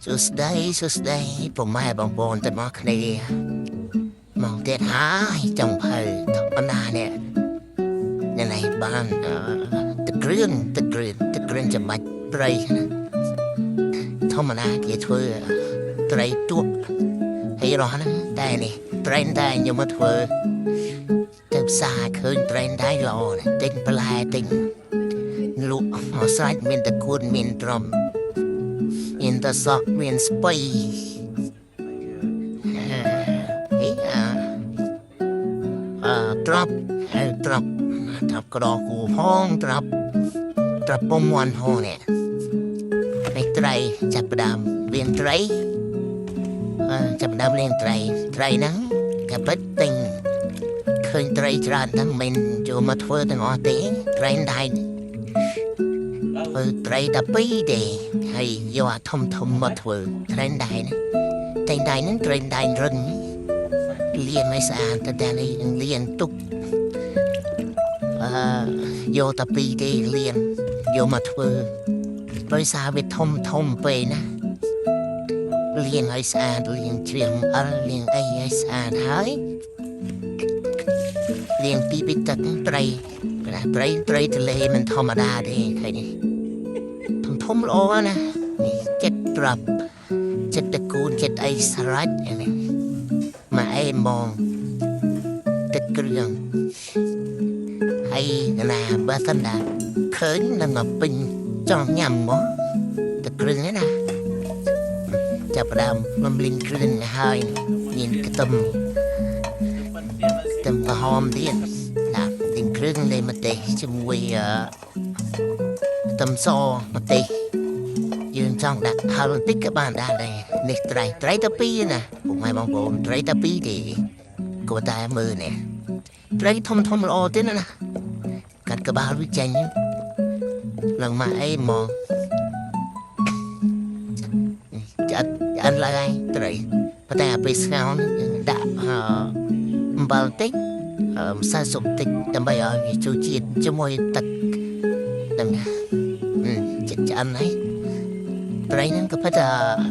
សួស្តីសួស្តីពុកម៉ែបងប្អូនទាំងអស់គ្នាមកទៀតហើយចុងភៅធម្មតានេះនេះនេះបានទឹកគ្រឿងទឹកគ្រឿងទឹកគ្រឿងចាំបាច់ត្រីណាធម្មតាគេធ្វើត្រីទក់ហើយរស់ហ្នឹងតែនេះត្រីតែខ្ញុំមកធ្វើទៅផ្សារឃើញត្រីតែល្អណាស់ទិញបន្លែទិញលក់មកស្រេចមានតកួនមានត្រំមានតសក់មានស្ពៃ ហេអាអឺត្រាប់ហើយត្រាប់ត្រាប់ក្រគូផងត្រាប់ត្រាប់ពំមន់ផងនេះនេះត្រីចាប់ផ្ដើមលៀងត្រីចាប់ផ្ដើមលៀងត្រីត្រីហ្នឹងក៏ពិតទិញឃើញត្រីច្រើនហ្នឹងមិនចូលមកធ្វើទាំងអស់ទេត្រីដៃធ្វើត្រីតែពីរទេហើយយកអាធំធំមកធ្វើត្រីដៃណាត្រីដៃហ្នឹងត្រីដៃរឹង លាងឲ្យស្អាតទៅតែនេះលាងទុកអឺយកតែពីរទេលាងយកមកធ្វើដោយសារវាធំធំពេកណាលាងឲ្យស្អាតលាងជ្រៀងអិលលាងអីឲ្យស្អាតហើយលាងពីពីទឹកត្រីណាត្រីត្រីទលេមិនធម្មតាទេឃើញទេធំធំល្អណាស់នេះចិត្តត្រាប់ចិត្តតកូនចិត្តអីស្រេចនេះមកអេហ្មងទឹកគ្រឿង ហើយណាបើសិនណាឃើញនឹងមកពេញចង់ញ៉ាំហ្មងទឹកគ្រឿងហ្នឹងណាចាប់ផ្ដើមលំលីងគ្រឿងហើយមានខ្ទឹមខ្ទឹមក្រហមទៀតណាលីងគ្រឿងលេម្ទេសជាមួយខ្ទឹមសម្ទេសយើងចង់ដាក់ហឹរបន្តិចក៏បានដែរនេះត្រីត្រីតែពីរណាពុកម៉ែបងប្អូនត្រីតែពីរទេក៏តែមើលនេះត្រីធំធំល្អទៀតណាកាត់ក្បាលវាចេញឡើងមកអីហ្មង ឆ្អិតឆ្អិនឡើងហើយត្រីប៉ុន្តែអាពេលស្ងោរនេះយើងដាក់អំបិលតិចម្សៅស៊ុបតិចដើម្បីឲ្យវាចូលជាតិជាមួយទឹកហ្នឹងណាចិត្តឆ្អិនហើយត្រីហ្នឹងក៏ពិតថា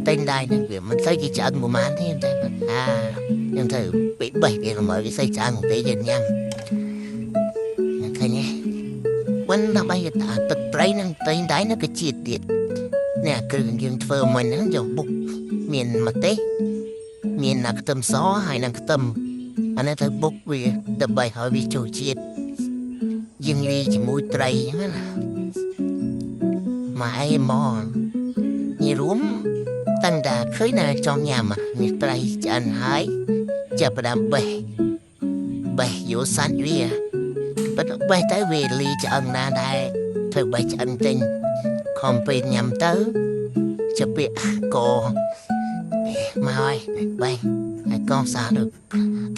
តែងដែរហ្នឹងវាមិនសូវជាឆ្អិនប្រហែលទេតែអាខ្ញុំត្រូវពេលបេះវាមកវាសូវឆ្អិនទេយើងញ៉ាំឃើញទេវិញដើម្បីថាទឹកត្រីហ្នឹងតែងដែរហ្នឹងក៏ជាតិទៀតនេះគ្រឿងយើងធ្វើមិញហ្នឹងយើងបុកមានម្ទេសមានអាខ្ទឹមសហើយនិងខ្ទឹមអានេះត្រូវបុកវាដើម្បីឲ្យវាចូលជាតិយើងលាយជាមួយត្រីហ្នឹងណាមកអីមកនិយាយរួមតាំងតែឃើញណាចង់ញ៉ាំនេះត្រីឆ្អិនហើយចាប់ផ្ដើមបេះបេះយកសាច់វាប៉ុន្តែបេះទៅវាលីឆ្អឹងណាដែរធ្វើបេះឆ្អិនចេញខំពេលញ៉ាំទៅជាពាក្យកមកហើយបេះហើយកងសាទៅ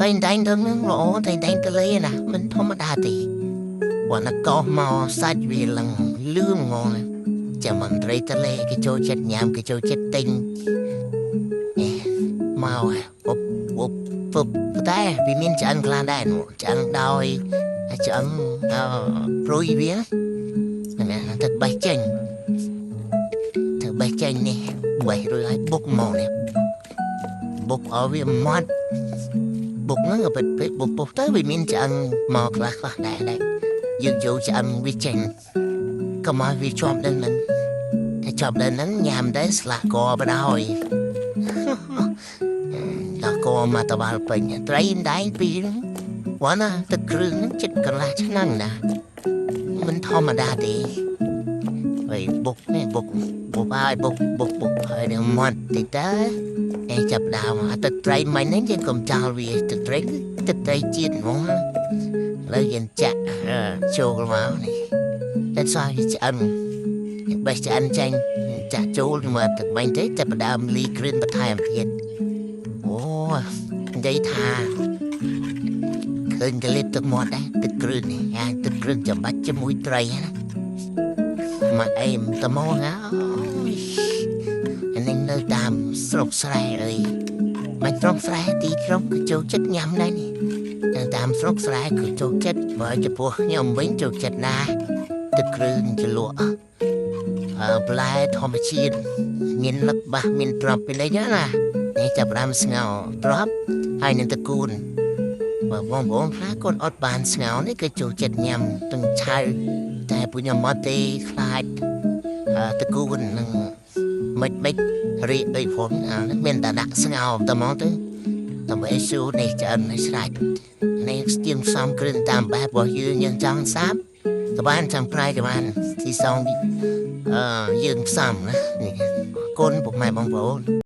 តែតែងទៅនឹងល្អតែតែងទៅលេណាមិនធម្មតាទេវណ្ណកោមកសាច់វាឡើងលឿងងងចាំមន្ត្រីតលេគេចូលចិត្តញ៉ាំគេចូលចិត្តទិញមកអុបអុបពុបតែវាមានឆ្អឹងខ្លះដែរនោះឆ្អឹងដោយឆ្អឹងអឺព្រួយវាហ្នឹងទៅបេះចេញទៅបេះចេញនេះបេះរួចហើយបុកមកនេះបុកឲ្យវាម៉ត់បុកហ្នឹងក៏ពិតពេកបុកពុះទៅវាមានឆ្អឹងមកខ្លះខ្លះដែរដែរយើងយកឆ្អឹងវាចេញកុំឲ្យវាជាប់ដល់ហ្នឹងតែជាប់ដល់ហ្នឹងញ៉ាំដែរស្លាកកបដ ாய் ដល់កមកតបាល់ពេញត្រីដែងពីរវ៉ាណាទឹកគ្រឿងហ្នឹងចិត្តកន្លះឆ្នាំណាមិនធម្មតាទេហើយបុកនេះបុកបុកហើយបុកបុកបុកហើយនឹងមាត់តិចតើអេចាប់ដើមអាទឹកត្រីមិញហ្នឹងយើងកុំចោលវាទឹកត្រីទឹកត្រីជាតិហ្មងឥឡូវយើងចាក់ចូលមកនេះតែស្អីឆ្អិនបេះឆ្អិនចេញចាក់ចូលមកទឹកបាញ់ទេចាប់ផ្ដើមលីគ្រឿងបន្ថែមទៀតអូនិយាយថាឃើញកលិតទឹកមាត់ដែរទឹកគ្រឿងនេះអាទឹកគ្រឿងចាំបាច់ជាមួយត្រីណាមកអេមតមកហើយអានេះនៅតាមស្រុកស្រែអីមិនស្រុកស្រែទីក្រុងក៏ចូលចិត្តញ៉ាំដែរនេះនៅតាមស្រុកស្រែក៏ចូលចិត្តបើចំពោះខ្ញុំវិញចូលចិត្តណាស់ទឹកគ្រឿងជ្រលក់ បន្លែធម្មជាតិមានលឹកបាសមានទ្រាប់ពីលេចណានេះចាប់ផ្ដើមស្ងោរទ្រាប់ហើយនឹងតកូនបើបងប្អូនខ្លះគាត់អត់បានស្ងោរនេះគឺចូលចិត្តញ៉ាំទាំងឆៅតែពួកខ្ញុំអត់ទេខ្លាចតកូននឹងមិនមិនរីកដូចผมអានេះមានតែដាក់ស្ងោរតែហ្មងទៅដើម្បីឲ្យស៊ូនេះឆ្អិនឲ្យស្រេចនេះស្ទៀងផ្សំគ្រឿងតាមបែបរបស់យើងយើងចង់សាបក៏បានចង់ប្រៃក៏បានទីសងយើងផ្សំណានេះគុណពុកម៉ែបងប្អូន។